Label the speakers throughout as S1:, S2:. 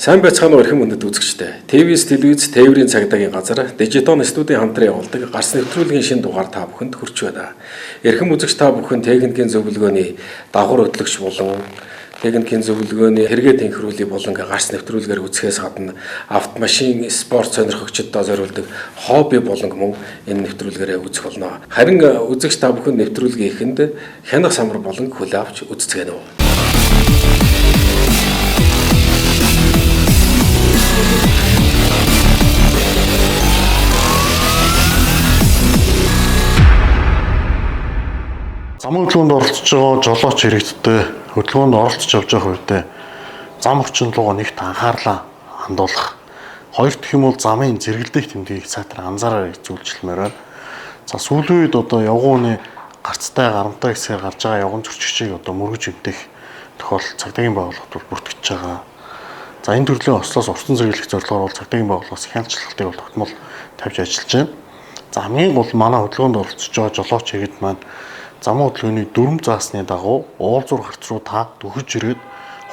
S1: Сайн байцгаана уу эрхэм хүндэт үзэгчдээ. ТВ-с телевиз тээврийн цагдаагийн газар Дижитон студийн хамтран явуулдаг гарц нэвтрүүлгийн шинэ дугаар та бүхэнд хүрч байна. Эрхэм үзэгч та бүхэн техникийн зөвлөгөөний давхар хөтлөгч болон техникийн зөвлөгөөний хэрэгээ тэнхрүүлэх болон гарц нэвтрүүлгээр үзэхээс гадна автомашин, спорт сонирхогчдод зориулдаг хобби болон мөн энэ нэвтрүүлгээрээ үзэх болно. Харин үзэгч та бүхэн нэвтрүүлгийн эхэнд хянах самар болон хүлээ авч үзцгээнэ үү.
S2: Замын хөдөлгөөнд оролцож байгаа жолооч иргэдтэй хөдөлгөөнд оролцож явж байгаа үедээ зам орчин руугаа нэгт анхаарлаа хандуулах. Хоёр дахь юм бол замын зэрэгэлдэх тэмдгийг сайтар анзаараа гэж зөвлөмөр байна. За сүүлийн үед одоо явган үний гарцтай гарамтай хэсгээр гарч байгаа явган зөрчигчийг одоо мөргөж эмтэх тохиолдол цагдаагийн байгууллагад бол бүртгэж байгаа. За энэ төрлийн ослоос уртсан зэрэглэх зорилгоор бол цагдаагийн байгууллагаас хяналтчлагыг бол тогтмол тавьж ажиллаж байна. За хамгийн гол манай хөдөлгөөнд оролцож байгаа жолооч иргэд маань замын хөдөлгөөний дүрм заасны дагуу уулзуур гарц руу та дөхөж ирээд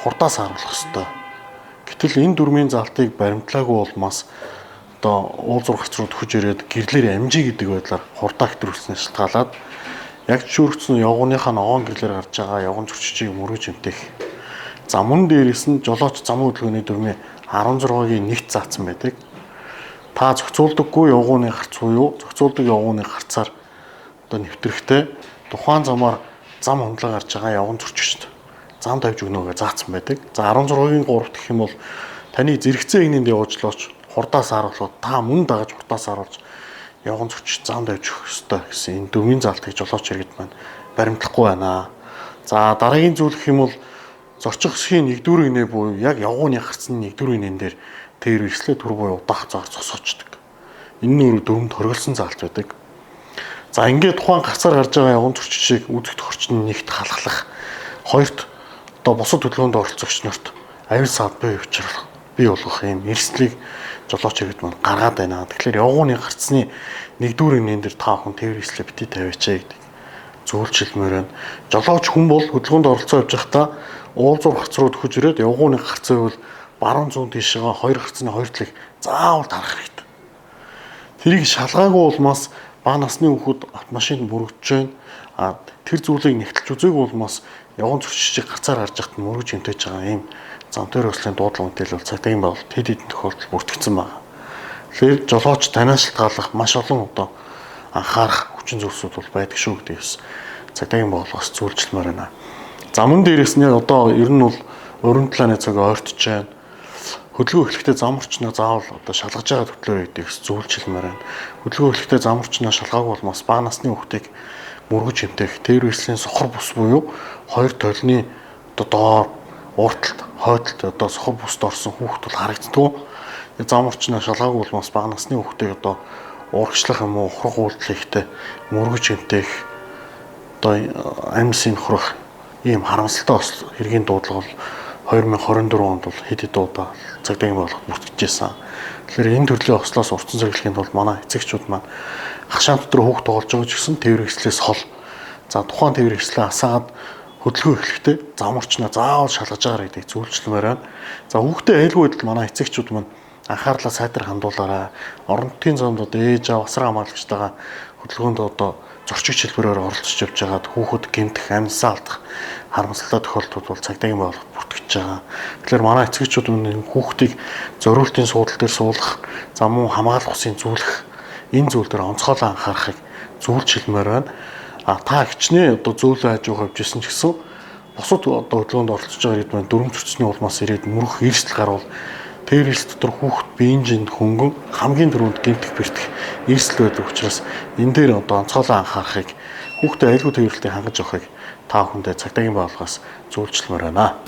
S2: хурдаас харуулах ёстой. Гэтэл энэ дүрмийн заалтыг баримтлаагүй улмаас одоо уулзуур гарц руу дөхөж ирээд гэрлээр амжий гэдэг байдлаар хурдаа хэтрүүлснээр шалтгаалаад яг зөвшөөрөгдсөн явганыхаа ногоон гэрлээр гарч байгаа явган зөрчигчийг мөргөж эмтэх. За мөн дээрээс нь жолооч замын хөдөлгөөний дүрмийн 16-гийн 1-т заасан байдаг. Та зохицуулдаггүй явгууны гарц буюу зохицуулдаг явгууны гарцаар одоо нэвтрэхтэй тухайн замаар зам хөндлөн гарч байгаа явган зөрчигчд зам тавьж өгнө гэж заасан байдаг. За 16-гийн 3 гэх юм бол таны зэрэгцээ эгнэнд явуулжлооч хурдаас харуулхад та мөн дагаж хурдаас харуулж явган зөрчигч зам тавьж өгөх ёстой гэсэн энэ дүрмийн заалтыг жолооч иргэд маань баримтлахгүй байна. За дараагийн зүйл гэх юм бол зорчих хэсгийн нэгдүгээр гинэ буюу яг явгууны гарцны нэгдүгээр гинэн дээр тэр эрслээ түр буюу удаах зоор зогсоочдөг. Энэ нь өөрөө дүрмд хоригдсон заалт байдаг. За ингээд тухайн гарцаар гарч байгаа явган зөрчигчийг үзэх тохирч нь нэгт халахлах, хоёрт одоо бусад хөдөлгөөнд оролцогч нарт аюул саад бий учрах бий болгох юм эрсдлийг жолооч иргэд маань гаргаад байна. Тэгэхээр явгууны гарцны нэгдүгээр гинэн дээр та хүн тээвэр эрслээ бити тавиач гэдэг зөвлөж хэлмээр байна. Жолооч хүн бол хөдөлгөөнд оролцоо явж байхдаа уулзуур гарц руу дөхөж ирээд явгууны гарцаа бол баруун зүүн тийшээ хоёр гарцны хоёр талыг заавал тарах хэрэгтэй. Тэрийг шалгаагүй улмаас бага насны хүүхэд автомашинд мөрөгдөж байна. А тэр зүйлийг нэгтэлж үзээгүй улмаас явган зөрчигчийг гарцаар харж байхад мөрөж эмтэж байгаа юм зам дээр өслийн дуудлага үнэтэл бол цагдаагийн байгууллага хэд хэдэн тохиолдол бүртгэгдсэн байна. Тэгэхээр жолооч танаас шалтгааллах маш олон одоо анхаарах хүчин зүйлсүүд бол байдаг шүү гэдэг бас цагдаагийн байгууллагаас зөвлөжлмөр байна. За мөн дээрээс нь одоо ер нь бол өрн талааны цаг ойртож байна. Хөдөлгөөн эхлэхдээ зам орчноо заавал одоо шалгаж байгаа хөтлөөрэй гэдгийг зөвлөж хэлмээр байна. Хөдөлгөөн эхлэхдээ зам орчноо шалгаагүй болмоос бага насны хүүхдийг мөргөж эмтэх, тээвэр эрслийн сохор бус буюу хоёр толны одоо доор урталт, хойдолд одоо сохор буст орсон хүүхд бол харагддгүй. Зам орчноо шалгаагүй болмоос бага насны хүүхдийг одоо урагшлах юм уу, ухрах үйлдэл хийхдээ мөргөж эмтэх, одоо амьсын хөрөх ийм харамсалтай бас хэргийн дуудлага бол 2024 онд бол хэд хэд удаа цагдаагийн байгууллагад бүртгэжсэн. Тэгэхээр энэ төрлийн ослоос уртсан зэрэглэхийн тулд манай эцэгчүүд маань хашаан дотор хүүхд тоглож байгаа ч гэсэн тээвэр эрслээс хол. За тухайн тээвэр эрслээ асаагаад хөдөлгөөн эхлэхдээ зам орчноо заавал шалгаж байгаарай гэдгийг зөвлөжлөмөр байна. За хүүхдээ айлгүй байдалд манай эцэгчүүд маань анхаарлаа сайтар хандуулаарай. Орон нутгийн замд одоо ээж аав асар хамгаалагчтайгаа хөдөлгөөнд одоо зорчигч хэлбэрээр оролцож явж байгаад хүүхэд гэмтэх, амьсаа алдах харамсалтай тохиолдлууд бол цагдаагийн байгууллагад бүртгэж байгаа. Тэгэхээр манай эцэгчүүд үнэн хүүхдийг зориултын суудал дээр суулгах, за мөн хамгаалах усын зүүлэх энэ зүйл дээр онцгойлон анхаарахыг зөвлөж хэлмээр байна. А та хичнээн одоо зөөлөн хажуу хавж исэн ч гэсэн бусад одоо хөдөлгөөнд оролцож байгаа иргэд маань дүрм зөрчсөний улмаас ирээд мөрөх эрсдэл гарвал тэр эрсдэл дотор хүүхэд биеийн жинд хөнгөн хамгийн түрүүнд гэмтэх бэртэх эрсдэл байдаг учраас энэ дээр одоо онцгойлон анхаарахыг хүүхдээ аюулгүй тээвэрлэлтийг хангаж авахыг та бүхэндээ цагдаагийн байгууллагаас зөвлөжлөмөр байна.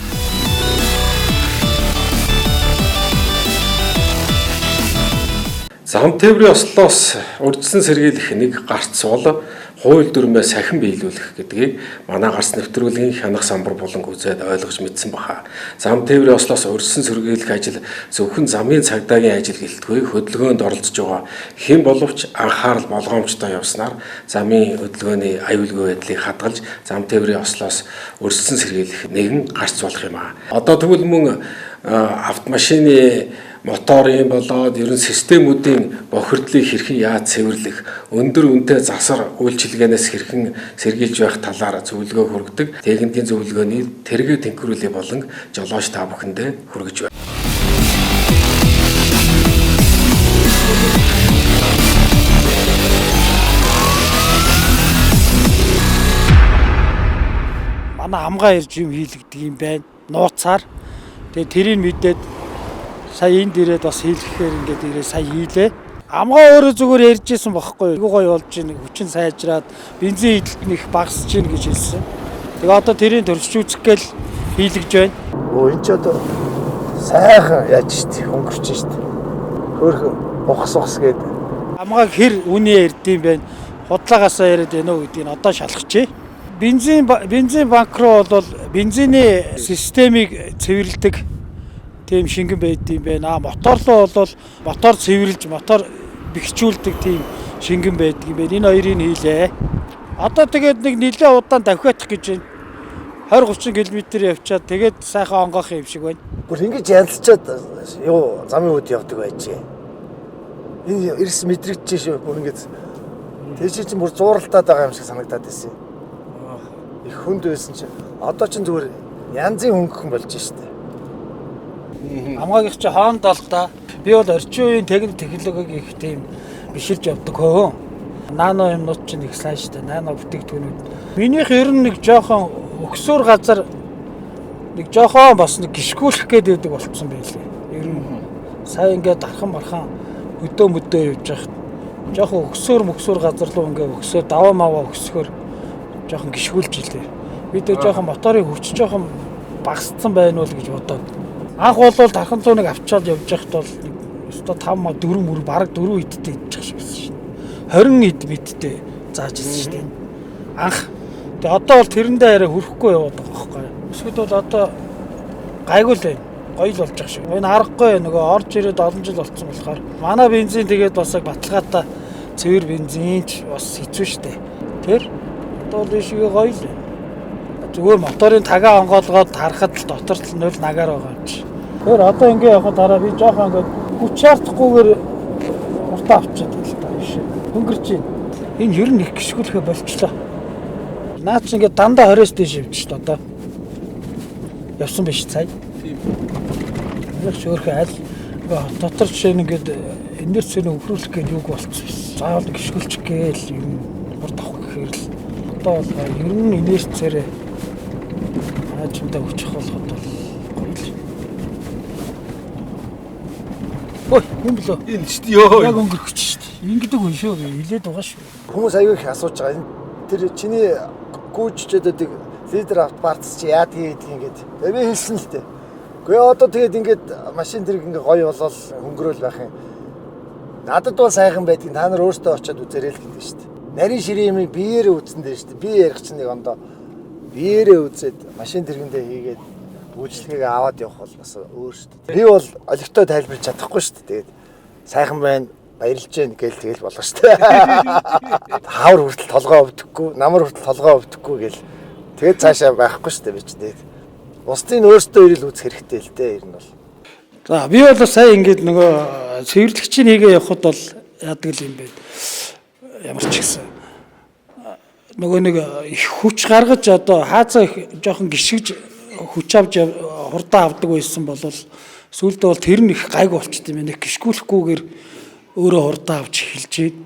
S1: Зам тээврийн ослоос урьдчилан сэргийлэх нэг гарц бол хууль дүрмээ сахин биелүүлэх гэдгийг манай гарц нэвтрүүлгийн хянах самбар буланг үзээд ойлгож мэдсэн баха. Зам тээврийн ослоос урьдчилан сэргийлэх ажил зөвхөн замын цагдаагийн ажил гэлтгүй хөдөлгөөнд оролцож байгаа хэн боловч анхаарал болгоомжтой явснаар замын хөдөлгөөний аюулгүй байдлыг хадгалж зам тээврийн ослоос урьдчилан сэргийлэх нэгэн гарц болох юм аа. Одоо тэгвэл мөн автомашины моторын болоод ерөн системүүдийн бохирдлыг хэрхэн яаж цэвэрлэх, өндөр үнэтэй засвар үйлчилгээнээс хэрхэн сэргийлж байх талаар зөвлөгөө хүргэдэг. Техникийн зөвлөгөөний тэргээ тэнхрүүлээ болон жолооч та бүхэндээ хүргэж байна.
S3: Манай амгаа ирж юм хийлэгдэг юм байна. Нууцаар. Тэгээ тэрийг мэдээд сая энд ирээд бас хийлгэхээр ингээд ирээ сая хийлээ. Амгаа өөрөө зүгээр ярьж исэн бохгүй. Айгуу гоё болж ийн, хүчин сайжраад бензин идэлт нь их багасж ийн гэж хэлсэн. Тэгээ одоо тэрийг төрсч үзэх гээл хийлгэж байна.
S4: Өө энэ ч одоо сайхан яаж штт хөнгөрч штт. Хөөх ухс ухс гээд.
S3: Амгаа хэр үний ярьдсан бэ? Худлаагаасаа яриад байна уу гэдгийг одоо шалгачээ. Бензин банк руу бол бензиний системийг цэвэрлэдэг тийм шингэн байдсан байна. Мотор руу бол мотор цэвэрлж, мотор бэхжүүлдэг тийм шингэн байдаг юм байна. Энэ хоёрыг хийлээ. Одоо тэгээд нэг нэлээд удаан давхиатах гэж байна. 20 30 км явчаад тэгээд сайхан онгоох юм шиг байна.
S4: Бүр ингэж янзчаад юу замын үд явдаг байжээ. Энэ эрс мэдрэгдэж шүү бүр ингэж. Тэшээ чинь бүр зууралтаад байгаа юм шиг санагдаад байсан. Их хүнд байсан чинь одоо чинь зүгээр янзын хөнгөн болж штэ.
S3: Амгаагийнх чи Honda л да. Би бол орчин үеийн техник технологиг их тийм биширж явдаг хөө. Нано юмнууд чинь их сайн штэ. Нано бүтээгдэхүүнүүд. Минийх ер нь нэг жоохон өксөөр газар нэг жоохон бас нэг гიშгүүлэх гээд байдаг болцсон байлээ. Ер нь сая ингээд дархан бархан өдөө мөдөө явж байхад жоохон өксөөр мөксөөр газар руу ингээд өксөө даваа маваа өксөхөр жоохон гიშгүүлж илээ. Би тэгээ жоохон моторын хүч жоохон багассан байна уу гэж бодоод. Анх бол тархан цууныг авчаад явж байхад бол нэг өстой 5 4 мөр бараг 4 идтэй идчих шиг байсан шин. 20 ид мэдтэй зааж ирсэн шүү дээ. Анх. Тэгээ одоо бол тэрэндээ арай хүрэхгүй яваад байгаа байхгүй. Өсгөд бол одоо гайгүй л байна. Гоё л болж байгаа шиг. Энэ аргагүй нөгөө орж ирээд олон жил болцсон болохоор манай бензин тэгээд бас яг баталгаатай цэвэр бензин ч бас хэцүү шүү дээ. Тэр одоо бол ийшээ гоё л байна. Зүгээр моторын тагаа онгоолгоод тарахад л дотор л 0 нагаар байгаа юм чи. Тэгэхээр одоо ингээ явахад дараа би жоохон ингээ хүч шаардахгүйгээр уртаа авчиад л та биш. Хөнгөрч байна. Энэ ер нь их гიშгүүлэхэ болчлоо. Наа чи ингээ дандаа 20-с дээш явж шít одоо. Явсан биш цай. Тийм. Нэг ч өөрхөн аль дотор жишээ нь ингээд энерги цэний өхрүүлэх гээд юуг болцсон биш. Заавал гიშгүүлчих гээл юм урд авах гэхээр л одоо бол ер нь инерцээрээ аажимдаа өчөх болоход бол гоё л. Ой, юм блөө.
S5: Энэ ч ёо.
S3: Яг өнгөрөх ч шүү дээ. Ингэдэг хүн шүү. Хилээд байгаа шүү.
S4: Хүмүүс аюу их асууж байгаа. Энэ тэр чиний гүйжчээд байдаг лидер авт парц чи яадгийг гэдгийг ингээд. Тэгээ би хэлсэн л дээ. Гэхдээ одоо тэгээд ингээд машин тэрэг ингээд гоё болол хөнгөрөөл байх юм. Надад бол сайхан байдгийг та нар өөртөө очиод үзээрэй л гэдэг шүү дээ. Нарийн ширээ юмыг биеэрээ үзсэн дээ шүү дээ. Би ярих чинь нэг ондоо биеэрээ үзээд машин тэргэндээ хийгээд үйлчлэгийг аваад явах бол бас өөр шүү дээ. Би бол олигтой тайлбарлаж чадахгүй шүү дээ. Тэгээд сайхан байна, баярлж гэн гээл тэгэл болгоо шүү дээ. Хавар хүртэл толгой өвдөхгүй, намар хүртэл толгой өвдөхгүй гээл тэгээд цаашаа байхгүй шүү дээ би ч тэгээд. Бусдын өөрсдөө ирэл үзэх хэрэгтэй л дээ ер нь бол.
S3: За би бол сая ингээд нөгөө цэвэрлэгчийн хийгээ явхад бол яадаг л юм бэ. Ямар ч гэсэн нөгөө нэг их хүч гаргаж одоо хаацаа их жоохон гიშгэж хүч авч хурдан авдаг байсан бол сүүлдээ бол тэр нь их гайг болчт юм байна. Гიშгүүлэхгүйгээр өөрөө хурдан авч эхэлж байна.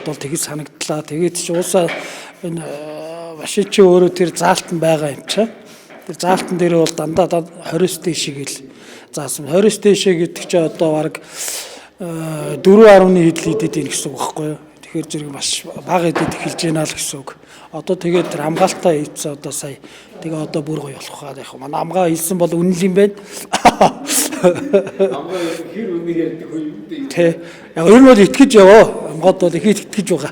S3: Бол тэгж санагдлаа. Тэгээд чи уусаа энэ машин чи өөрөө тэр заалт нь байгаа юм чинь. Тэр заалтан дээр бол дандаа 20-с дээшийг л заасан. 20-с дээшээ гэдэг чи одоо бараг 4.1 хэдэл идэд ийн гэсэн үг байхгүй юу? Тэгэхээр зэрэг маш бага идэд эхэлж байна л гэсэн үг. Одоо тэгээд тэр хамгаалтаа ийцээ одоо сая Тэгээ одоо бүр гоё болох хаа яг манай амгаа хэлсэн бол үнэн л юм байна.
S1: Амгаа хэр үнэ ярьдаг вэ юм дээ.
S3: Тэ. Яг ер нь бол итгэж яваа. Амгаад бол их итгэж байгаа.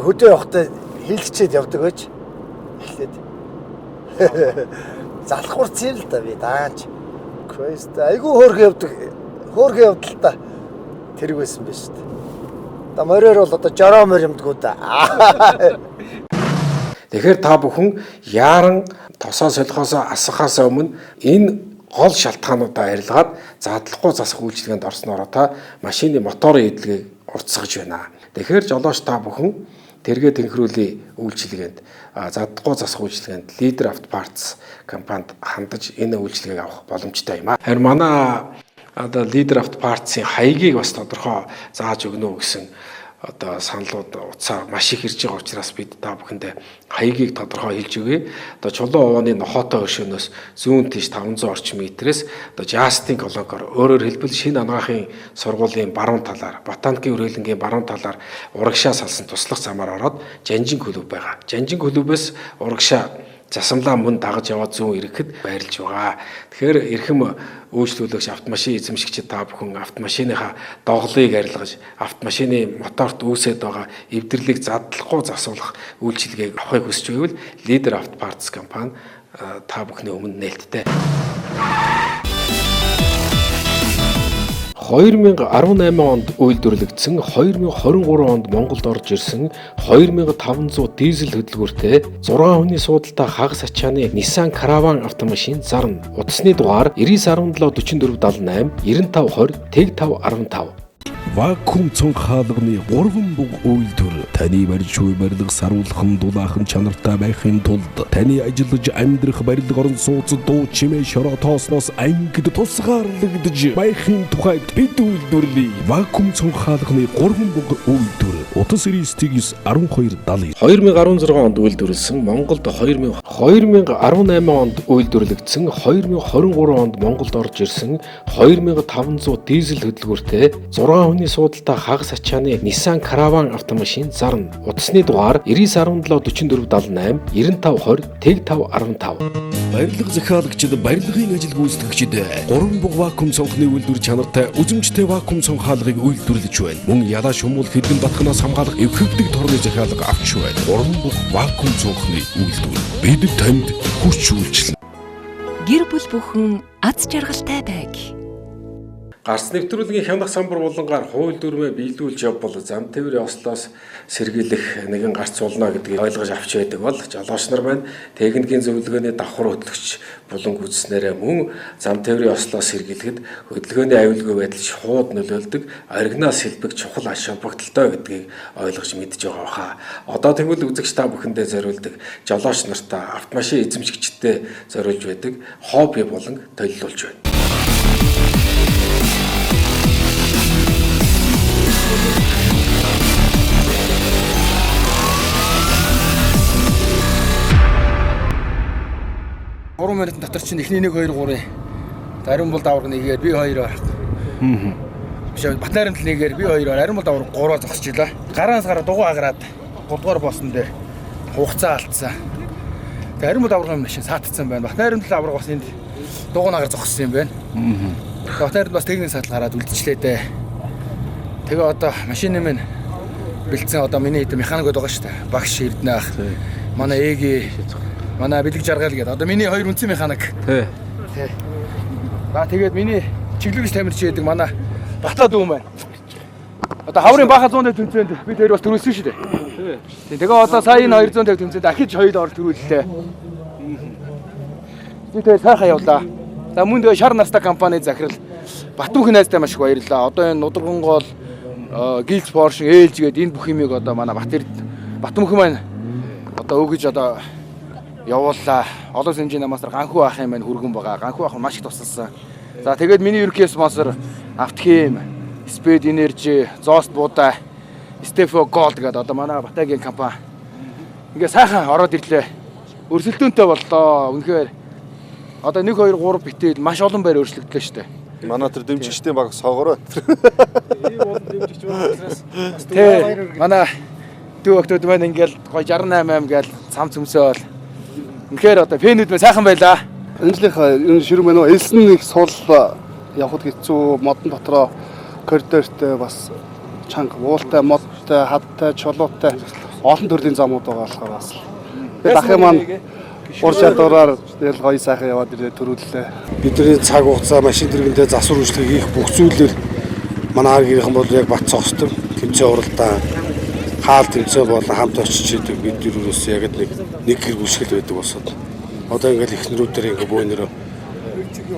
S4: Хөдөө явахдаа хилчээд явдаг байж. Эхлээд. Залхуурц юм л да би даанч. Christ айгүй хөөрхөн явдаг. Хөөрхөн явдал та тэрэг байсан биш үү. Одоо мориор бол одоо жороо морь юмдгүү да.
S1: Тэгэхээр та бүхэн яаран тосоо солихоосоо асахаас өмнө энэ гол шалтгаануудаа арилгаад задлахгүй засах үйлчилгээнд орсноороо та машины моторын эдлэгийг уртсгаж байна. Тэгэхээр жолооч та бүхэн тэргээ тэнхрүүлийн үйлчилгээнд задлахгүй засах үйлчилгээнд Leader Auto Parts компанид хандаж энэ үйлчилгээг авах боломжтой юм а. Харин манай одоо Leader Auto Parts-ын хаягийг бас тодорхой зааж өгнө гэсэн одоо саналууд утсаар маш их ирж байгаа учраас бид та бүхэндээ хаягийг тодорхой хэлж өгье. Одоо Чулуун овооны нохоотой өршөөнөөс зүүн тийш 500 орчим метрээс одоо Justin колонкоор өөрөөр хэлбэл шинэ анагаахын сургуулийн баруун талаар, Ботаникийн хүрээлэнгийн баруун талаар урагшаа салсан туслах замаар ороод Жанжин клуб байгаа. Жанжин клубээс урагшаа засамлаа мөн дагаж яваад зүүн ирэхэд байрлаж байгаа. Тэгэхээр эрхэм үйлчлүүлэгч автомашин эзэмшигчид та бүхэн автомашиныхаа доголыг арилгаж автомашины моторт үүсээд байгаа эвдэрлийг задлахгүй засуулах үйлчилгээг авахыг хүсэж байвал Leader Auto Parts компани та бүхний өмнө нээлттэй. 2018 онд үйлдвэрлэгдсэн 2023 онд Монголд орж ирсэн 2500 дизель хөдөлгүүртэй 6 хүний суудалтай хагас ачааны Nissan Caravan автомашин зарна. Утасны дугаар 99 17 44 78 95 20 тэг 5 15.
S5: Вакуум цонх хаалганы 3 буг үйлдвэр таны барьж буй барилга саруулхан дулаахан чанартай байхын тулд таны ажиллаж амьдрах барилга орон сууц дуу чимээ шороо тоосноос ангид тусгаарлагдж байхын тухайд бид үйлдвэрлэе. Вакуум цонх хаалганы 3 буг үйлдвэр утас 99 12 70.
S1: 2016 онд үйлдвэрлэсэн Монголд 2018 онд үйлдвэрлэгдсэн 2023 онд Монголд орж ирсэн 2500 дизель хөдөлгүүртэй 6 хүний суудалтай хагас ачааны Nissan Caravan автомашин зарна. Утасны дугаар 99 17 44 78 95 20 тэг 5 15.
S5: Барилга захиалагчид, барилгын ажил гүйцэтгэгчид 3 буг вакуум цонхны үйлдвэр чанартай үзэмжтэй вакуум цонх хаалгыг үйлдвэрлэж байна. Мөн ялаа шумуул хэдэн батхнаас хамгаалах эвхэгдэг торны захиалга авч байна. 3 буг вакуум цонхны үйлдвэр. Бид танд хүч үйлчлэнэ.
S6: Гэр бүл бүхэн аз жаргалтай байг.
S1: Гарц нэвтрүүлгийн хянах самбар булангаар хууль дүрмээ биелүүлж явбал зам тээврийн ослоос сэргийлэх нэгэн гарц болно гэдгийг ойлгож авч байдаг бол жолооч нар маань техникийн зөвлөгөөний давхар хөтлөгч булан гүйцснээрээ мөн зам тээврийн ослоос сэргийлэхэд хөдөлгөөний аюулгүй байдал шууд нөлөөлдөг оригинал сэлбэг чухал ач холбогдолтой гэдгийг ойлгож мэдж байгаа баха. Одоо тэгвэл үзэгч та бүхэндээ зориулдаг жолооч нартаа автомашин эзэмшигчдэд зориулж байдаг хобби булан толилуулж байна.
S7: Гурван минутын дотор чинь эхний 1 2 3-ын ариун бол давраг нэгээр би хоёроор. Биш Батнайрамтал нэгээр би хоёроор ариун бол давраг 3-оор зогсчихлаа. Гараас гараа дугуй агараад 3 дугаар боосон дээр хугацаа алдсан. Тэгээ ариун бол даврагын машин саатцсан байна. Батнайрамтал авраг бас энд дугуй агаар зогссон юм байна. Батнайрамтал бас техникийн саатал гараад үлдчихлээ дээ. Тэгээ одоо машины минь бэлдсэн одоо миний хэд механикуд байгаа шүү дээ. Багш Эрдэнэ ах. Манай ээги манай бэлэг жаргал гэдэг. Одоо миний хоёр үндсэн механик. Тий. За тэгээд миний чиглүүлж тамирч гэдэг манай Батлаа дүү маань. Одоо хаврын баахан 150 тэмцээнд бид хоёр бас төрүүлсэн шүү дээ. Тий. Тэгээ одоо сая энэ 250 тэмцээнд ахиж хоёул орж төрүүллээ. Бид хоёр сайхан явлаа. За мөн тэгээ шар нартай компани захирал Батүнхэн найзтай маш их баярлалаа. Одоо энэ нударган гол Гилц Порш ээлж гээд энэ бүх юмыг одоо манай Батүнхэн маань одоо өгөж одоо явууллаа. Олон хэмжээний мастер Ганхүү ах юм байна хүргэн байгаа. Ганхүү ах маш их тусалсан. За тэгээд миний ерөнхий спонсор Автхим, Speed Energy, Zost Буудаа, Stefo Gold гэдэг одоо манай Батагийн компани. Ингээ сайхан ороод ирлээ. Өрсөлдөөнтэй боллоо. Үнэхээр одоо 1 2 3 битэл маш олон байр өөрчлөгдлөө шүү дээ.
S8: Манай тэр дэмжигчдийн баг соогороо.
S7: Ийм олон дэмжигч байгаа учраас бас манай дүү охтууд маань ингээл гой 68 аим гээл цам цөмсөөл. Үнэхээр одоо фэнүүд мэ сайхан байлаа.
S9: Энэ жилийнхаа энэ ширүүн байна уу? Элсэн нэг сул явхад хэцүү, модон дотроо коридортой бас чанга уултай, модтой, хадтай, чулуутай олон төрлийн замууд байгаа болохоор бас. Тэгээд ахын маань ур чадвараар тэгэл гоё сайхан яваад ирээ төрүүллээ.
S10: Бидний цаг хугацаа машин тэргэндээ засвар үйлчлэг хийх бүх зүйлээр манай хар гэрийнхэн бол яг бат цогцдог. Тэмцээн уралдаан, хаал тэмцээн болон хамт очиж идэг бид юуроос яг нэг гэр бүшгэл байдаг босоод. Одоо ингээл эхнэрүүдээр ингээ бөөнөрөө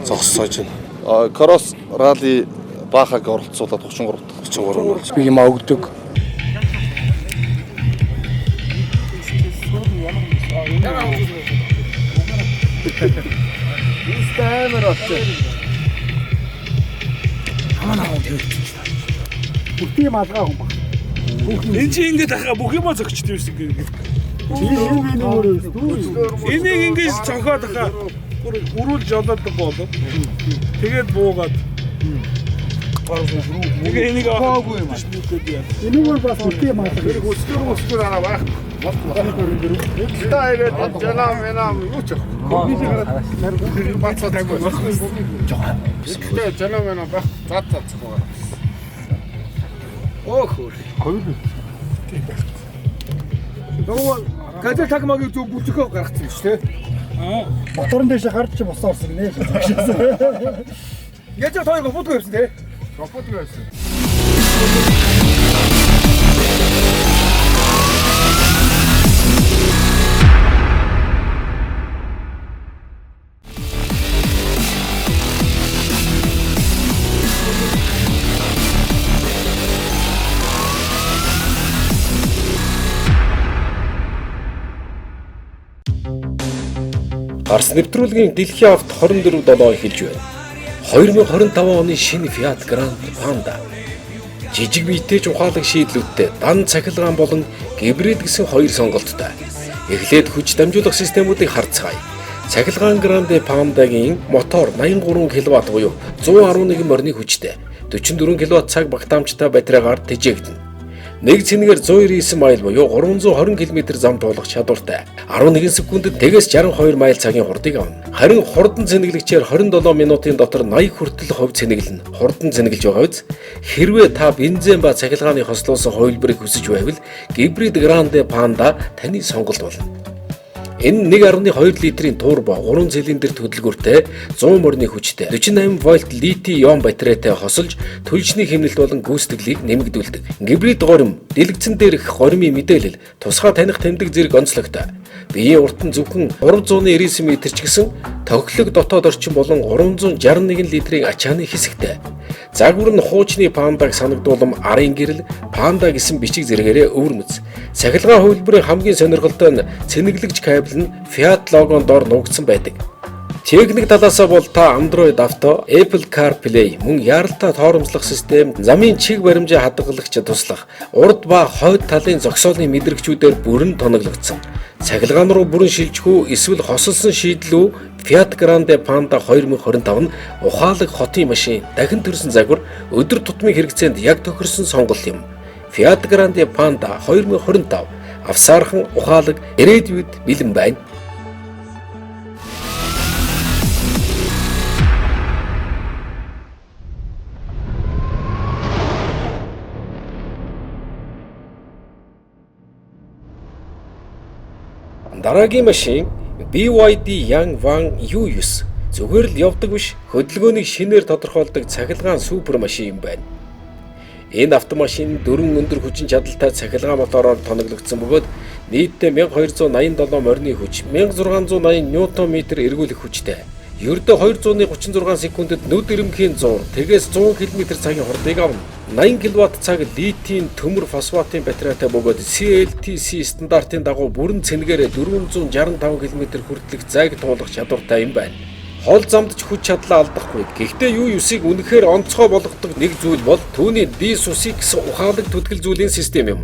S10: зогссоож байна.
S8: Кросс ралли баахаг оролцуулаад 33 дахь
S10: 33 болж.
S7: Би юм өгдөг.
S11: Энэ чи ингэж ахаа бүх юмаа зөгчд юмсан гэх. Энийг ингэж цохоод ахаа бүр өрүүл жолоод болоо. Тэгээд буугаад. Тэгээ энийг аагүй юм.
S4: Энийг бол бас бүтээ юм аа.
S8: Өсгөр араа байх. Та ирээд жанаа мэнам юу ч явах. Бацаа тайгүй. Гэхдээ жанаа мэнам байх зад зад байгаа.
S7: Оо хөөр. Нөгөө газар такмагийн зөв бүлцөхөө гаргацсан шүү дээ.
S4: Моторн дэше гарч чи босоо орсон гинэ.
S7: Яаж ч хоёр гоподгүй явсан те.
S8: Гоподгүй явсан.
S1: Гарс нэвтрүүлгийн дэлхийн авт 24-7 эхэлж байна. 2025 оны шинэ Fiat Grande Panda. Жижиг биетэй ч ухаалаг шийдлүүдтэй дан цахилгаан болон гибрид гэсэн хоёр сонголттой. Эхлээд хүч дамжуулах системүүдийг харцгаая. Цахилгаан Grande Panda-гийн мотор 83 кВт буюу 111 морины хүчтэй 44 кВт цаг багтаамжтай батарейгаар тэжээгдэнэ. Нэг цэнгээр 199 майл буюу 320 км зам туулах чадвартай. 11 секундэд тэгээс 62 майл цагийн хурдыг авна. Харин хурдан цэнэглэгчээр 27 минутын дотор 80 хүртэл хувь цэнэглэнэ. Хурдан цэнэглэж байгаа биз? Хэрвээ та бензин ба цахилгааны хослуулсан хувилбарыг хүсэж байвал гибрид Grande Panda таны сонголт болно. Энэ 1.2 литрийн турбо 3 цилиндр хөдөлгөөртэй 100 морины хүчтэй 48 вольт литий-ион батарейтай хосолж төлжний хэмнэлт болон гүйцэтгэлийг нэмэгдүүлдэг. Гибрид горим, дэлгэцэн дээрх горимын мэдээлэл, тусгай таних тэмдэг зэрэг онцлогтой. Биеийн урт нь зөвхөн 399 м ч гэсэн тохилог дотоод орчин болон 361 литрийн ачааны хэсэгтэй. Загвар нь хуучны пандаг санагдуулам арын гэрэл, панда гэсэн бичиг зэрэгээрээ өвөрмөц. Цахилгаан хувилбарын хамгийн сонирхолтой нь цэнэглэгч кабель нь Fiat логон дор нуугдсан байдаг. Техник талаасаа бол та Android Auto, Apple CarPlay мөн яаралтай тоормослох систем, замын чиг баримжаа хадгалагч туслах, урд ба хойд талын зогсоолын мэдрэгчүүдээр бүрэн тоноглогдсон. Цахилгаан руу бүрэн шилжих үү эсвэл хосолсон шийдэл үү Fiat Grande Panda 2025 нь ухаалаг хотын машин, дахин төрсэн загвар, өдөр тутмын хэрэгцээнд яг тохирсон сонголт юм. Fiat Grande Panda 2025 авсаархан ухаалаг ирээдүйд бэлэн байна. Дараагийн машин BYD Yangwang U9 зүгээр л явдаг биш, хөдөлгөөнийг шинээр тодорхойлдог цахилгаан супер машин юм байна. Энэ автомашин дөрвөн өндөр хүчин чадалтай цахилгаан мотороор тоноглогдсон бөгөөд нийтдээ 1287 морины хүч, 1680 ньютон метр эргүүлэх хүчтэй. Ердөө 236 секундэд нүд ирэмхийн зуур тэгээс 100 км цагийн хурдыг авна. 80 кВт цаг литийн төмөр фосфатын батарейтай бөгөөд CLTC стандартын дагуу бүрэн цэнгээрээ 465 км хүртэлх зайг туулах чадвартай юм байна. Хол замд ч хүч чадлаа алдахгүй. Гэхдээ U9-ийг үнэхээр онцгой болгодог нэг зүйл бол түүний D-SUS гэсэн ухаалаг түтгэл зүйлийн систем юм.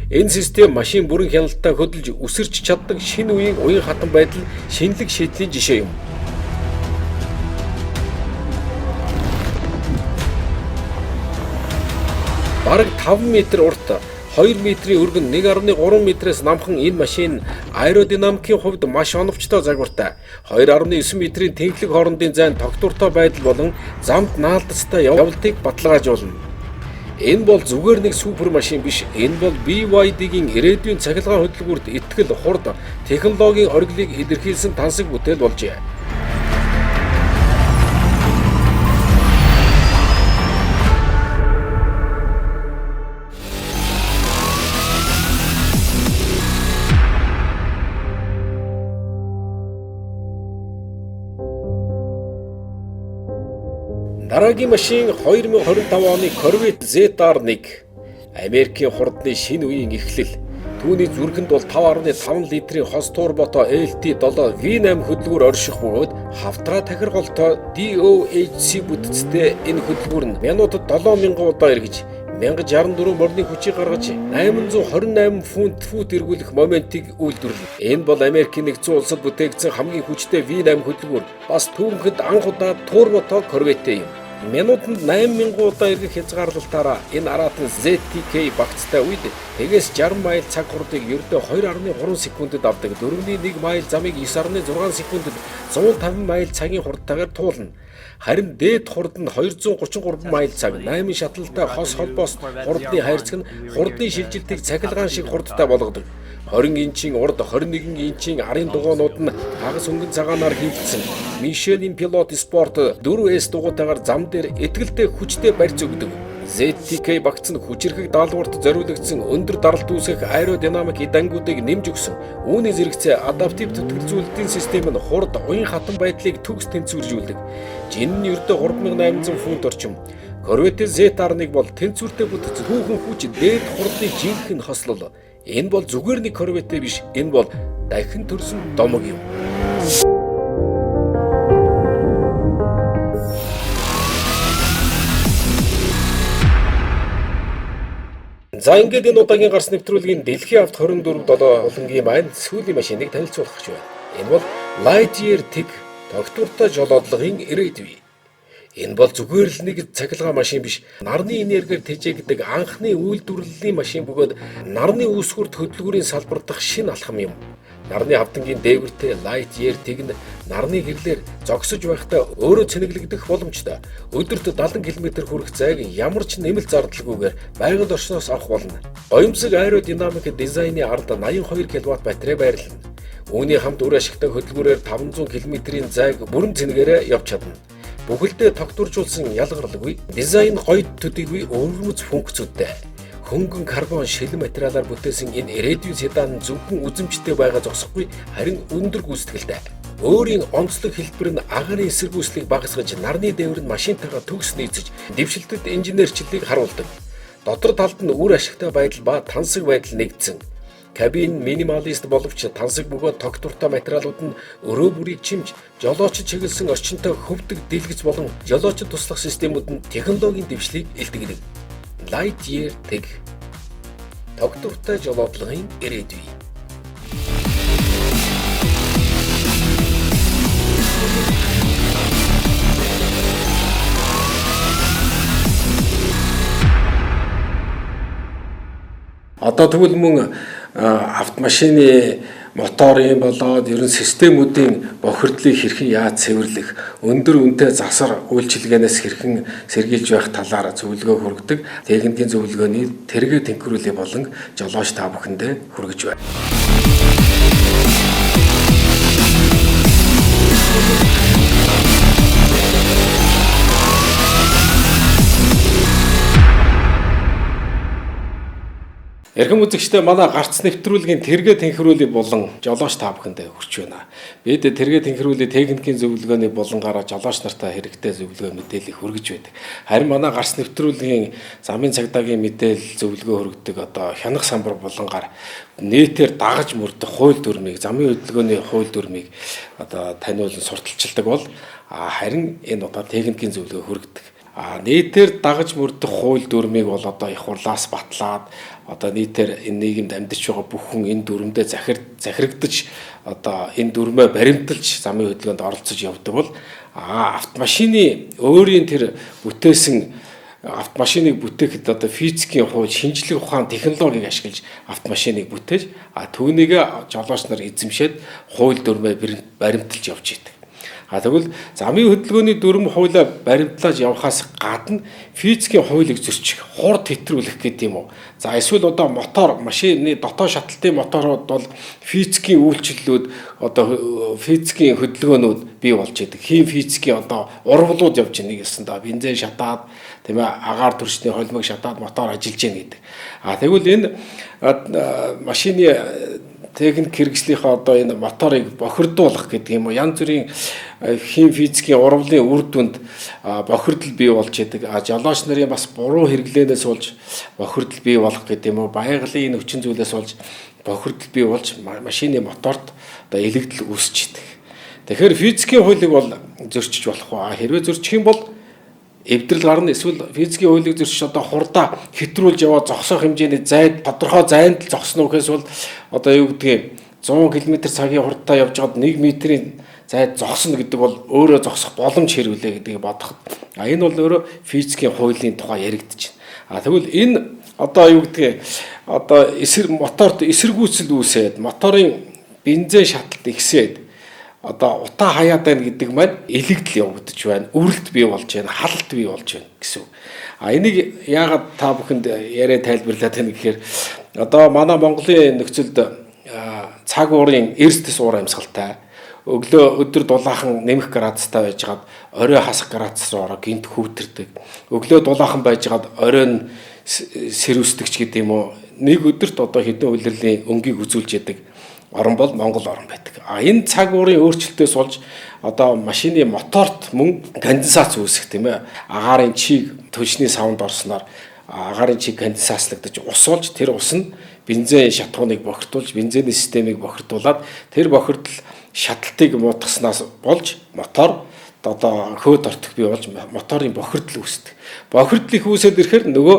S1: Энэ систем машин бүрэн хяналттай хөдөлж үсэрч чаддаг шинэ үеийн уян хатан байдал шинэлэг шийдлийн жишээ юм. Бараг 5 метр урт 2 метрийн өргөн 1.3 метрээс намхан энэ машин аэродинамикийн хувьд маш оновчтой загвартай. 2.9 метрийн тэнхлэг хоорондын зайн тогтвортой байдал болон замд наалдацтай явдлыг баталгаажуулна. Энэ бол зүгээр нэг супер машин биш. Энэ бол BYD-гийн ирээдүйн цахилгаан хөдөлгүүрт итгэл, хурд, технологийн оргилыг илэрхийлсэн тансаг бүтээл болжээ. Дараагийн машин 2025 оны Corvette ZR1. Америкийн хурдны шинэ үеийн эхлэл. Түүний зүрхэнд бол 5.5 литрийн хос турбото LT7 V8 хөдөлгүүр орших бөгөөд хавтраа тахирголтой DOHC бүтцтэй энэ хөдөлгүүр нь минутад 7000 удаа эргэж 1064 морины хүчийг гаргаж 828 фунт фут эргүүлэх моментийг үйлдвэрлэнэ. Энэ бол Америкийн нэгдсэн улсад бүтээгдсэн хамгийн хүчтэй V8 хөдөлгүүр. Бас түүхэнд анх удаа турбото Corvette юм. Минутанд 8000 удаа эргэх хязгаарлалтаараа энэ араатан ZTK багцтай үед тэгээс 60 майл цаг хурдыг ердөө 2.3 секундэд авдаг. 4.1 майл замыг 9.6 секундэд 150 майл цагийн хурдтайгаар туулна. Харин дээд хурд нь 233 майл цаг 8 шатлалтай хос холбоос хурдны хайрцаг нь хурдны шилжилтийг цахилгаан шиг хурдтай болгодог. 20 инчийн урд 21 инчийн арын дугуйнууд нь хагас өнгөн цагаанаар хийгдсэн. Michelin Pilot Sport 4S дугуйтайгаар зам дээр итгэлтэй хүчтэй барьц өгдөг. ZTK багц нь хүчирхэг даалгаварт зориулагдсан өндөр даралт үүсгэх аэродинамик эд ангиудыг нэмж өгсөн. Үүний зэрэгцээ адаптив зүтгэлзүүлэлтийн систем нь хурд, уян хатан байдлыг төгс тэнцвэржүүлдэг. Жин нь ердөө 3800 фунт орчим. Corvette ZR1 бол тэнцвэртэй бүтц түүхэн хүч дээд хурдны жинхэнэ хослол. Энэ бол зүгээр нэг Corvette биш, энэ бол дахин төрсөн домог юм. За ингээд энэ удаагийн гарс нэвтрүүлгийн Дэлхийн авто 24/7 булангийн маань сүүлийн машиныг танилцуулах гэж байна. Энэ бол Lightyear Tech тогтвортой жолоодлогын ирээдүй. Энэ бол зүгээр л нэг цахилгаан машин биш. Нарны энергиэр тэжээгдэг анхны үйлдвэрлэлийн машин бөгөөд нарны үүсгүрт хөдөлгүүрийн салбар дахь шинэ алхам юм. Нарны хавтангийн дээвэртэй Lightyear Tech нь нарны гэрлээр зогсож байхдаа өөрөө цэнэглэгдэх боломжтой. Өдөрт 70 км хүрэх зайг ямар ч нэмэлт зардалгүйгээр байгаль орчноос авах болно. Гоёмсог аэродинамик дизайны ард 82 кВт батарей байрлана. Үүний хамт үр ашигтай хөдөлгүүрээр 500 км-ийн зайг бүрэн цэнэгээрээ явж чадна. Бүхэлдээ тогтворжуулсан ялгарлгүй дизайн гоё төдийгүй өвөрмөц функцүүдтэй. Хөнгөн карбон шилэн материалаар бүтээсэн энэ ирээдүйн седан зөвхөн үзэмжтэй байгаа зогсохгүй харин өндөр гүйцэтгэлтэй. Өөрийн онцлог хэлбэр нь агаарын эсэргүүцлийг багасгаж нарны дээвэр нь машинтайгаа төгс нийцэж дэвшилтэд инженерчлэлийг харуулдаг. Дотор талд нь үр ашигтай байдал ба тансаг байдал нэгдсэн. Кабин минималист боловч тансаг бөгөөд тогтвортой материалууд нь өрөө бүрийг чимж, жолоочид чиглэсэн орчинтой хөвдөг дэлгэц болон жолоочид туслах системүүд нь технологийн дэвшлийг илтгэдэг. Lightyear Tech тогтвортой жолоодлогын ирээдүй. Одоо тэгвэл мөн автомашины моторын болоод ерөн системүүдийн бохирдлыг хэрхэн яаж цэвэрлэх, өндөр үнэтэй засвар үйлчилгээнээс хэрхэн сэргийлж байх талаар зөвлөгөө хүргэдэг. Техникийн зөвлөгөөний тэргээ тэнхрүүлээ болон жолооч та бүхэндээ хүргэж байна. Эрхэм үзэгчдээ манай гарц нэвтрүүлгийн тэргээ тэнхрүүлээ болон жолооч та бүхэндээ хүрч байна. Бид тэргээ тэнхрүүлээ техникийн зөвлөгөөний болонгаараа жолооч нартай хэрэгтэй зөвлөгөө мэдээлэл хүргэж байдаг. Харин манай гарц нэвтрүүлгийн замын цагдаагийн мэдээлэл зөвлөгөө хүргэдэг одоо хянах самбар болонгаар нийтээр дагаж мөрдөх хууль дүрмийг, замын хөдөлгөөний хууль дүрмийг одоо таниулан сурталчилдаг бол харин энэ удаа техникийн зөвлөгөө хүргэдэг. Нийтээр дагаж мөрдөх хууль дүрмийг бол одоо их хурлаас батлаад одоо нийтээр энэ нийгэмд амьдарч байгаа бүх хүн энэ дүрмдээ захирагдаж одоо энэ дүрмээ баримталж замын хөдөлгөөнд оролцож явдаг бол автомашины өөрийн тэр бүтээсэн Автомашиныг бүтээхэд одоо физикийн хууль, шинжлэх ухаан, технологиг ашиглаж автомашиныг бүтээж, түүнийг жолооч нар эзэмшээд хууль дүрмээ баримталж явж идэг. Тэгвэл замын хөдөлгөөний дүрэм хуулиа баримтлаж явахаас гадна физикийн хуулийг зөрчих, хурд хэтрүүлэх гэдэг юм уу. За эсвэл одоо мотор, машины дотоод шатлалтын моторууд бол физикийн үйлчлэлүүд, одоо физикийн хөдөлгөөнүүд бий болж идэг. Хим физикийн одоо урвалууд явж байгаа гэсэн даа. Бензин шатаад, тийм ээ, агаар төрчний холимог шатаад мотор ажиллаж гин гэдэг. Тэгвэл энэ машины техник хэрэгслийнхаа одоо энэ моторыг бохирдуулах гэдэг юм уу, янз бүрийн хим физикийн урвалын үр дүнд бохирдол бий болж идэг. Жолооч нарын бас буруу хэрэглээнээс болж бохирдол бий болох гэдэг юм уу, байгалийн энэ хүчин зүйлээс болж бохирдол бий болж машины моторт одоо илэгдэл үүсч идэг. Тэгэхээр физикийн хуулийг бол зөрчиж болохгүй. Хэрвээ зөрчих юм бол эвдрэл гарна, эсвэл физикийн хуулийг зөрчиж одоо хурдаа хэтрүүлж яваа зогсоох хэмжээний зайд тодорхой зайд л зогсно гэхээс бол одоо юу гэдгийг 100 км цагийн хурдтай явж байгаад 1 метрийн зайд зогсно гэдэг бол өөрөө зогсох боломж хэрвэлээ гэдгийг бодоход энэ бол өөрөө физикийн хуулийн тухай яригдчихэв. Тэгвэл энэ одоо юу гэдгийг одоо эсэр моторт эсэргүүцэл үүсээд моторын бензин шаталт ихсээд одоо утаа хаяад байна гэдэг маань илэгдэл явагдаж байна, үрэлт бий болж байна, халалт бий болж байна гэсэн үг. Энийг яагаад та бүхэнд яриа тайлбарлаад байна гэхээр одоо манай Монголын нөхцөлд цаг уурын эрс тэс уур амьсгалтай, өглөө өдөр дулаахан нэмэх градустай байжгаад орой хасах градус руу ороо гинт хүүтэрдэг. Өглөө дулаахан байжгаад орой нь сэрүүсдэг ч гэдэг юм уу. Нэг өдөрт одоо хэдэн улирлын өнгийг үзүүлж яадаг орон бол Монгол орон байдаг. Энэ цаг уурын өөрчлөлтөөс болж одоо машины моторт мөн конденсац үүсэх, тийм ээ. Агаарын чиг түлшний савнд орсноор агаарын чиг конденсацлагдаж ус болж тэр ус нь бензин шатхууныг бохирдуулж, бензиний системийг бохирдуулаад тэр бохирдол шаталтыг муутгаснаас болж мотор одоо хөөд ортох бий болж моторын бохирдол үүсдэг. Бохирдол их үүсээд ирэхээр нөгөө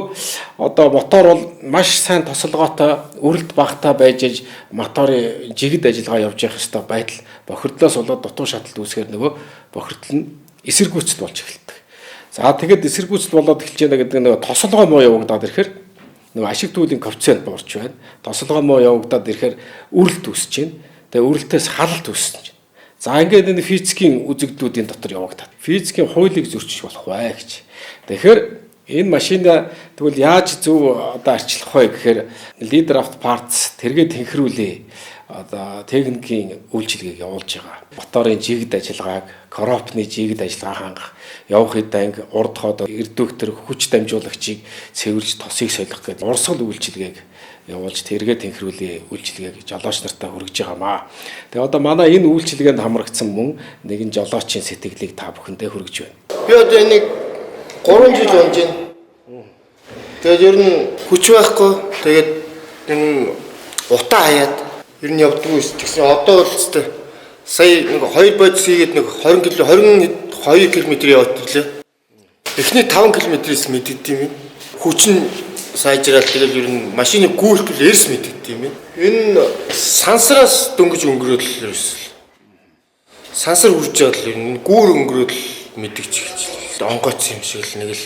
S1: одоо мотор бол маш сайн тосолгоотой, үрэлт багатай байж аж моторын жигд ажиллагаа явж явах ёстой байтал бохирдлоос болоод дутуу шаталт үүсгээр нөгөө бохирдол нь эсэргүүцэл болж эхэлдэг. За тэгэхэд эсэргүүцэл болоод эхэлж байна гэдэг нь нөгөө тосолгоо муу явагдаад ирэхээр нөгөө ашиг түүлийн коэффициент буурч байна. Тосолгоо муу явагдаад ирэхээр үрэлт үүсэж байна. Тэгээ үрэлтээс халалт үүсэж байна. За ингээд энэ физикийн үзэгдлүүдийн дотор явагдаад. Физикийн хуулийг зөрчиж болох бай гэж. Тэгэхээр энэ машина тэгвэл яаж зөв одоо арчлах вэ гэхээр Leader Auto Parts тэргээ тэнхрүүлээ. Одоо техникийн үйлчилгээг явуулж байгаа. Моторын жигд ажиллагааг, коропны жигд ажиллагаа хангах, явах хэд анги урд хоод эрдүүхтэр хүч дамжуулагчийг цэвэрлж тосыг солих гэдэг урсгал үйлчилгээг явуулж тэргээ тэнхрүүлийн үйлчилгээг жолооч нартаа хүргэж байгаамаа. Тэгээ одоо манай энэ үйлчилгээнд хамрагдсан мөн нэгэн жолоочийн сэтгэлийг та бүхэндээ хүргэж байна.
S12: Би одоо энийг 3 жил унж байна. Тэгээд ер нь хүч байхгүй. Тэгээд энэ утаа хаяад ер нь явдггүй ш. Тэгсэн одоо бол өстой сая нэг 2 бодис хийгээд нэг 20 км 22 км яваад ирлээ. Эхний 5 км-ээс мэддэгдэм юм. Хүч нь сайжрал тэгэл ер нь машины гүйлтэл эрс мэддэгдэм юм. Энэ сансраас дөнгөж өнгөрөөд л ерөөс. Сансар үрж байгаа л ер нь гүүр өнгөрөөд л мэдгэж эхэлж л онгойц юм шиг л нэг л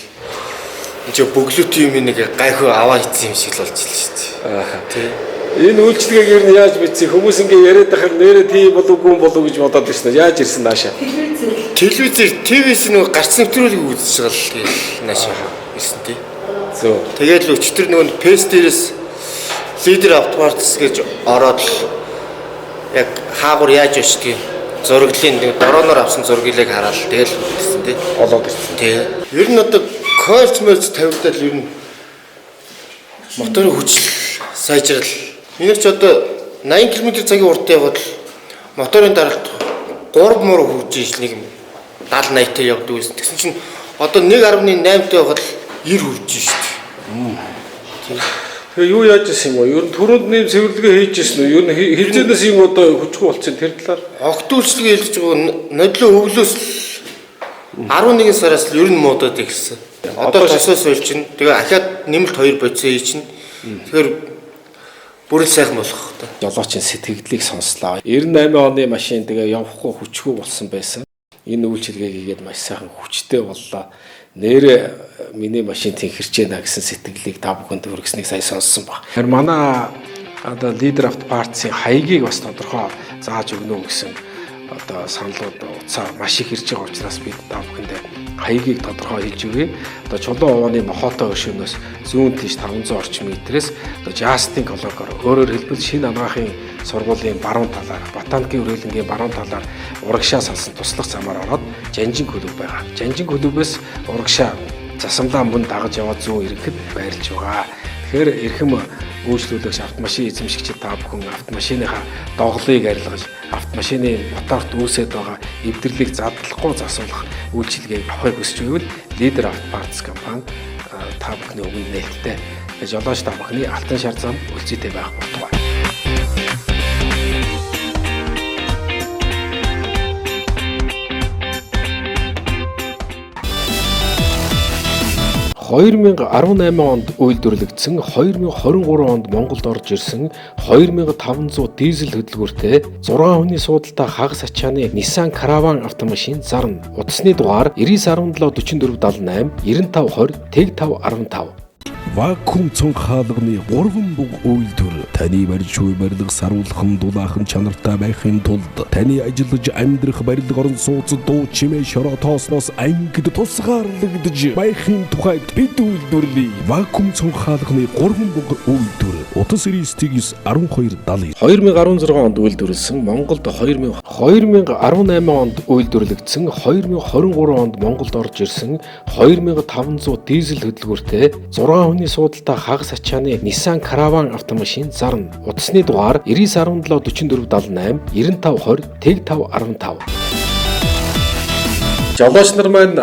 S12: энэ ч бөглөөт юм нэг гайхуу аваа хийсэн юм шиг л болж л шүү дээ. Тий.
S1: Энэ үйлчлэгийг ер нь яаж мэдсэн? Хүмүүс ингээ яриад байхад нэрээ тийм болов уу болов гэж бодоод ирсэн. Яаж ирсэн наашаа?
S12: Телевизээр ТВ-с нэг гарц нэвтрүүлгийг үзэж байгаа л тэгэл наашаа ирсэн тий.
S1: Зөв.
S12: Тэгээд л өчтөр нөгөө пэс дээрээс Leader Auto Parts гэж ороод л яг хаагур яаж очдгийг зураглалын нэг дорооноор авсан зургийг хараад тэгэл ирсэн тий.
S1: Олоод ирсэн.
S12: Тий. Ер нь одоо кольц мольц тавигдаад ер нь моторын хүчил сайжрал. Миний ч одоо 80 км цагийн урттай яваад л моторын даралт 3 мөр хурж ижил нэг юм 70 80-тай явдаг байсан. Тэгсэн чинь одоо 1.8-тай явахад л 90 хурж шүү дээ.
S1: Тэгээ юу яаж исэн юм бэ? Ер нь түрүүнд нэм цэвэрлэгээ хийж исэн үү? Ер нь хилцээнээс юм одоо хүчгүй болсон тэр талаар.
S12: Огт үйлчлэгээ хэлж байгаа нодлоо өвлөөс 11 сараас л ер нь муудаад эхэлсэн. Одоо тосоос сольж чинь. Тэгээ ахаад нэмэлт 2 бодисоо хий чинь. Тэгэхээр бүр л сайхан болох та.
S1: Жолоочийн сэтгэгдлийг сонслоо. 98 оны машин тэгээ явахгүй хүчгүй болсон байсан. Энэ үйлчилгээг хийгээд маш сайхан хүчтэй боллоо. Нэр миний машин тэнхэрч байна гэсэн сэтгэлийг та бүхэнд хүргэснийг сая сонссон баг. Тэгэхээр манай одоо Leader Auto Parts-ын хаягийг бас тодорхой зааж өгнө гэсэн одоо саналууд утсаар маш их ирж байгаа учраас бид та бүхэндээ хаягийг тодорхой хэлж өгье. Одоо Чулуун овооны Мохотой өршөөнөөс зүүн тийш 500 орчим метрээс одоо Justin Колокор, өөрөөр хэлбэл шинэ анагаахын сургуулийн баруун талаар, Батанкийн хүрээлэнгийн баруун талаар урагшаа салсан туслах замаар ороод Жанжин клуб байгаа. Жанжин клубээс урагшаа засамлаа мөн дагаж яваад зүүн ирэхэд байрлаж байгаа. Тэгэхээр эрхэм үйлчлүүлэгч автомашин эзэмшигчид та бүхэн автомашиныхаа доголыг арилгаж, автомашины моторт үүсээд байгаа эвдэрлийг задлахгүй засуулах үйлчилгээг авахыг хүсэж байвал Leader Auto Parts компани та бүхний өмнө нээлттэй. Жолооч та бүхний алтан шар зам өлзийтэй байх болтугай. 2018 онд үйлдвэрлэгдсэн, 2023 онд Монголд орж ирсэн 2500 дизель хөдөлгүүртэй 6 хүний суудалтай хагас ачааны Nissan Caravan автомашин зарна. Утасны дугаар 99 17 44 78 95 20 тэг 5 15.
S5: Вакуум цонх хаалганы 3 буг үйлдвэр таны барьж буй барилга саруулхан дулаахан чанартай байхын тулд таны ажиллаж амьдрах барилга орон сууц дуу чимээ шороо тоосноос ангид тусгаарлагдаж байхын тухайд бид үйлдвэрлэе. Вакуум цонх хаалганы 3 буг үйлдвэр утас 99 12 70.
S1: 2016 онд үйлдвэрлэсэн Монголд 2018 онд үйлдвэрлэгдсэн, 2023 онд Монголд орж ирсэн 2500 дизель хөдөлгүүртэй 6 хүний суудалтай хагас ачааны Nissan Caravan автомашин зарна. Утасны дугаар 99 17 44 78 95 20 тэг 5 15. Жолооч нар маань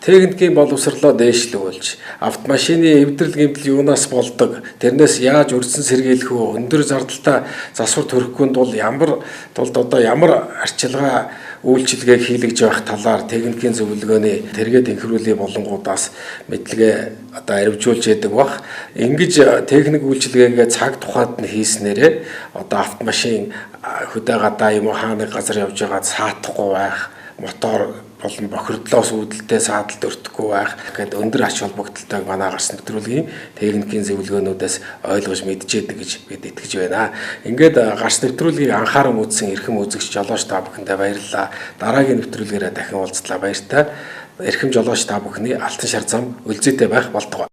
S1: техникийн боловсрлоо дээшлүүлж, автомашины эвдрэл гэмтэл юунаас болдог, тэрнээс яаж үрдсэн сэргийлэх вэ, өндөр зардалтай засвар төрөхгүй тул ямар тулд одоо ямар арчилгаа үйлчилгээг хийлгэж явах талаар техникийн зөвлөгөөний тэргээ тэнхрүүлийн болонгуудаас мэдлэгээ одоо аривжуулж яадаг бах. Ингэж техник үйлчилгээгээ цаг тухайд нь хийснээрээ одоо автомашин хөдөө гадаа юм уу хаа нэг газар явж байгаад саатахгүй байх, мотор болон бохирдлоос үүдэлтэй саадалд өртөхгүй байх гэхэд өндөр ач холбогдолтойг манай гарсан нэвтрүүлгийн техникийн зөвлөгөөнүүдээс ойлгож мэдчихэд гэж бид итгэж байна. Ингээд гарс нэвтрүүлгийг анхааран үзсэн эрхэм үзэгч жолооч та бүхэндээ баярлалаа. Дараагийн нэвтрүүлгээрээ дахин уулзлаа. Баяртай. Эрхэм жолооч та бүхний алтан шар зам өлзийтэй байх болтугай.